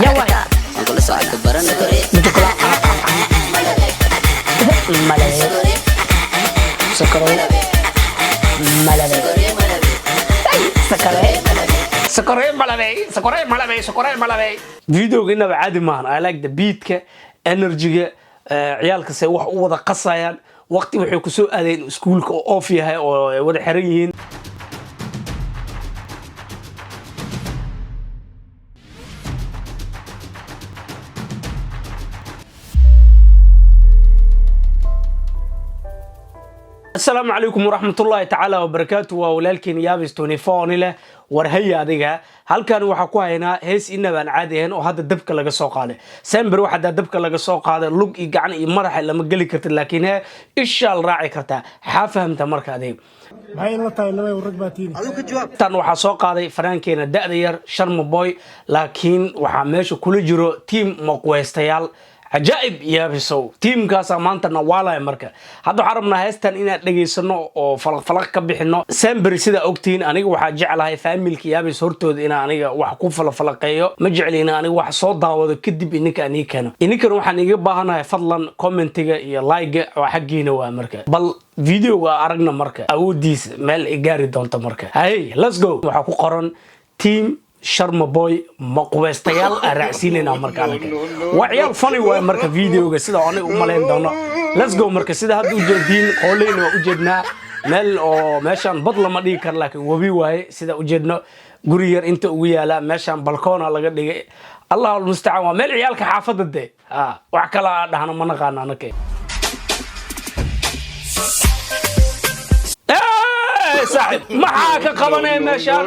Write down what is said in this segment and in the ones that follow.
Yaa waay. Midda kale, malabe, sokore, malabe, sakare. Sokorey malabey, sokorey malabey, sokorey malabey. Videoga inaba caadi maahan. I like the beatka, energyga, ciyaalka say wax u wada qasayaan. Waqti waxay ku soo aadeen iskuulka oo off yahay oo ay wada xiran yihiin. Asalaamu calaykum waraxmatullaahi tacaala wabarakaatu. Waa walaalkiin Yaabis 24 leh. War haya adiga, halkan waxaa ku haynaa hees inabaan caadi ahayn oo hadda dabka laga soo qaaday. Sember wax haddaa dabka laga soo qaaday, lug iyo gacan iyo madaxa lama geli kartid, laakiin he ishaa la raaci kartaa. Xaa fahamta marka adiga? Maxay la tahay laba rag baa tiini? Tan waxaa soo qaaday fanaankeena da'da yar Sharma Boy, laakiin waxaa meesha kula jiro team maqweystayaal cajaa'ib. Yaabisow, tiimkaasaa maanta nawaalaya. Marka hadda waxaan rabnaa heestan inaan dhegaysano oo falaq falaq ka bixino. Semberi, sidaa ogtihiin, aniga waxaa jeclahay faamilka Yaabis hortooda inaan aniga wax ku falafalaqeeyo. Ma jecli in aniga wax soo daawado kadib ininka aan ii keeno. Ininkan waxaan iga baahanahay, fadlan, commentiga iyo like waa xaggiina waa. Marka bal videoga aragna marka awoodiisa meel ay gaari doonto. Marka hey, let's go. Waxaa ku qoran team Sharma Boy maqweystayaal aan raacsiinayna. Marka anaga waa ciyaal funny waay. Marka videoga sida aniga u malayn doono, let's go. Marka sida hadda ujeediin, qooleyna waa ujeednaa meel oo meeshaan bad lama dhigi karo, laakiin webi waaye. Sida ujeedno, guri yar inta ugu yaala meeshaan, balkoona laga dhigay. Allah almustacaan, waa meel ciyaalka xaafadda de. Ha wax kala aa dhahno ma naqaano anaka. Saaxib, maxaa ka qabanaya meeshaan?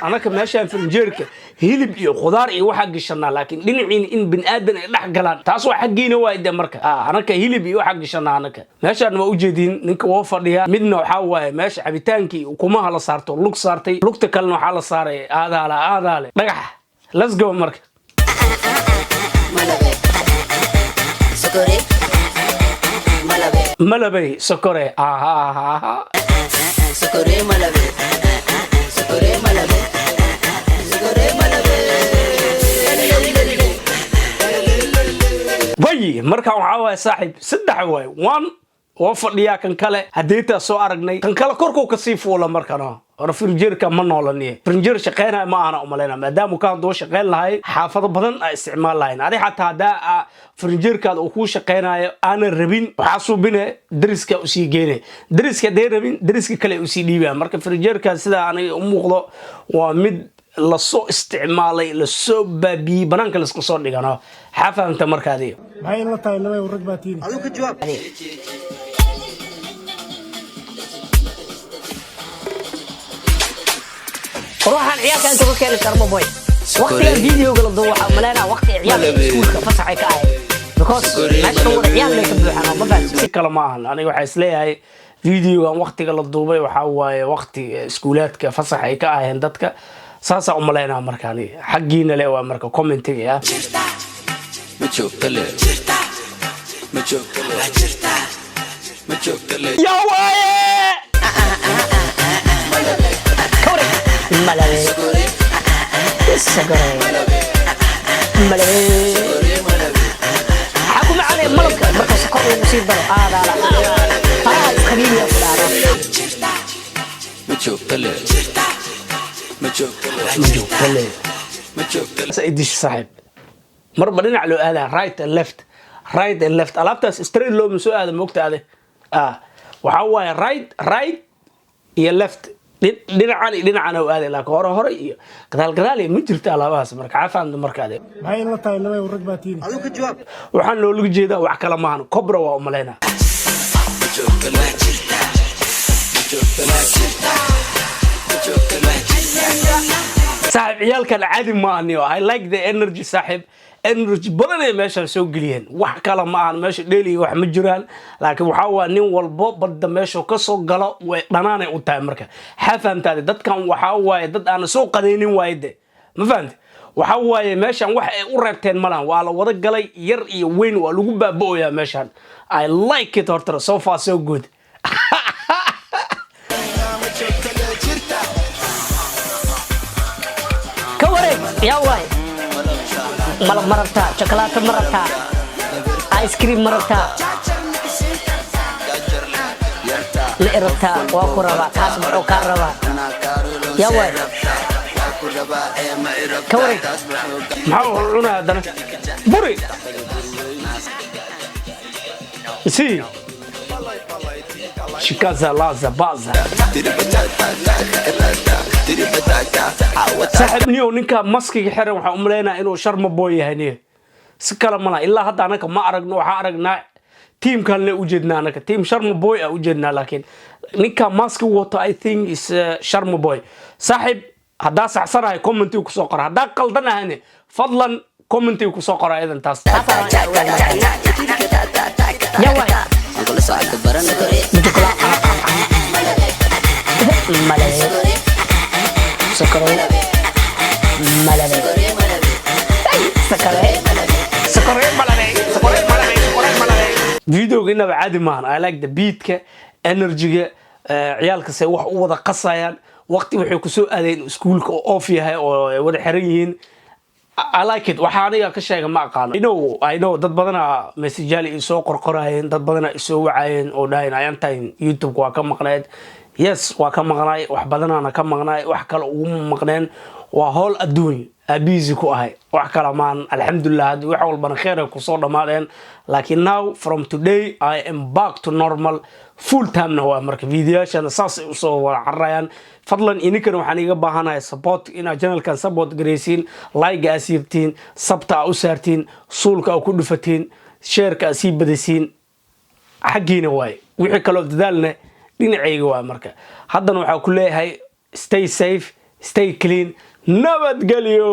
Anaka meeshaan farinjeerka hilib iyo khudaar iyo waxaa gashanaa, laakiin dhinaciina in bini aadan ay dhex galaan, taas waa xaggiina waay de. Marka anaka hilib iyo waxaa gashanaa. Anaka meeshaan waa ujeediin, ninka waa fadhiyaa. Midna waxaa waaye meesha cabitaankii ukumaha la saarto lug saartay, lugta kalena waxaa la saaray aadaale aadaale dhagax. Let's go marka. Malabe, sokore, malabe. Malabay sokore, aha aha aha. Sokore, malabe, sokore, malabe, sokore, malabe. Way marka waxaa waaye saaxiib, saddex waay. One oo fadhiyaa, kan kale hadeetaa soo aragnay, kan kale korkuu kasii fuula. Markana hore firinjeerka ma noolaniye, firinjeer shaqeynaya ma ahana umalayna, maadaama ka hadduu shaqeyn lahay xaafado badan a isticmaal lahayn. Adi xataa haddaa firinjeerkaada uu kuu shaqeynayo aanan rabin, waxaa suubine dariska usii geene, dariska hadday rabin dariska kale usii dhiibaya. Marka firinjeerka sidaa aniga u muuqdo waa mid lasoo isticmaalay, lasoo baabiyey, banaanka laisku soo dhigano. Xaa fahamta marka adiga? Maxay la tahay laba rag baa tiini? Ruuxan ciyaalka intuu ka keenay Sharma Boy waqtigan videoga la duubo, waxaa umaleynaa waqti ciyaalka iskuulka fasaxay ka ahayd, because meesha wada ciyaal bay ka buuxaan oo ma fahamsan. Si kale ma ahan, aniga waxaa isleeyahay videogan waqtiga la duubay waxaa waaye waqti iskuulaadka fasax ay ka aheen dadka, saasaa umaleynaa. Marka aniga xaggiina le waa marka commentiga ah. Ma joogta le, ma joogta le, ma joogta le. Yaa waaye. Kawre, malabe, sokore, malabe. Maxaa ku macaanaya malabka marka sokor lagu sii daro? Aadaala faraha isqabiiliya ku dhaaro. Ma joogta le, ma joogta le. Ma joogta le. Ma joogta le. Sa idish saaxiib, marba dhinac loo aadaa, right and left, right and left. Alaabtaas straight looma soo aada, moogta ade. Waxaa waaye right, right iyo left, dhinacan iyo dhinacan u aaday, laakiin hore hore iyo gadaal gadaal iyo ma jirto alaabahaas. Marka caafaamda marka ade. Maxay la tahay laba rag baa tiini? Waxaan loola jeedaa wax kale maahan, cobra waa umalaynaa. Ma joogta le, ma joogta le, ma joogta le. Saaxiib, ciyaalkan caadi ma ahniyo. I like the energy, saaxiib. Energy badan ay meeshaan soo geliyeen. Wax kale ma ahan, meesha dheeli wax ma jiraan, laakiin waxaa waa nin walbo badda meesha ka soo galo way dhanaanay u tahay. Marka xaa fahamtaade, dadkan waxaa waaye dad aan soo qadaynin waaye de, ma fahamte? Waxaa waaye meeshan wax ay u reebteen malahan, waa la wada galay, yar iyo weyn waa lagu baaba'oyaa meeshan. I like it horta, so far so good. Yaa waay? Malab ma rabtaa? Chocolate ma rabtaa? Ice cream ma rabtaa? Ma i rabtaa? Waa ku rabaa. Kaas muxuu kaa rabaa? Yaa waay? Ka wareeg. Maxaa uu cunaya haddana? Buri si shikaza laza baza. Saaxiib, niyow, ninka maskiga xiran waxaan u maleynayaa inuu Sharma Boy yahay, niyo. Si kale mala ilaa hadda anaka ma aragno. Waxaa aragnaa teamkan le ujeednaa, anaka team Sharma Boy a ujeednaa, laakiin ninka maski wato I think is Sharma Boy. Saaxiib, haddaa saxsanahay commentiga kusoo qora, haddaa qaldan ahane fadlan commentiga kusoo qora ayadan taas. Yaa waay? Chocolate malabe, sokorey malabe, sokorey. Sokorey malabe, sokorey malabe, sokorey malabe. Videoga inaba caadi maahan. I like the beatka, energyga, ciyaalka say wax u wada qasayaan. Waqti waxay kusoo aadeen iskuulka oo off yahay oo ay wada xiran yihiin. I like it. Waxa aniga ka sheega ma aqaano. I know dad badanaa messageyaal i soo qorqorayeen, dad badanaa isoo wacayeen oo dhahayn ayaantan YouTube waa ka maqnayd. Yes, waa ka maqnaay, wax badanaana ka maqnaay, wax kale uguma maqneen, waa howl adduun busy ku ahay, wax kale maan. Alxamdulilah, haddi wax walbana kheer ay kusoo dhammaadeen, laakiin now from today I am back to normal, full timena waa. Marka videoyaashana saas ay usoo wada cararayaan. Fadlan ininkana waxaan iga baahanahay support, inaad channelkan support garaysiin, like aa siirtiin, subta aa u saartiin, suulka aa ku dhufatiin, shareka aa sii badasiin. Xaggiina waay, wixii kaloo dadaalna dhinacayga waay. Marka haddana waxaa ku leeyahay stay safe, stay clean, nabadgelyo.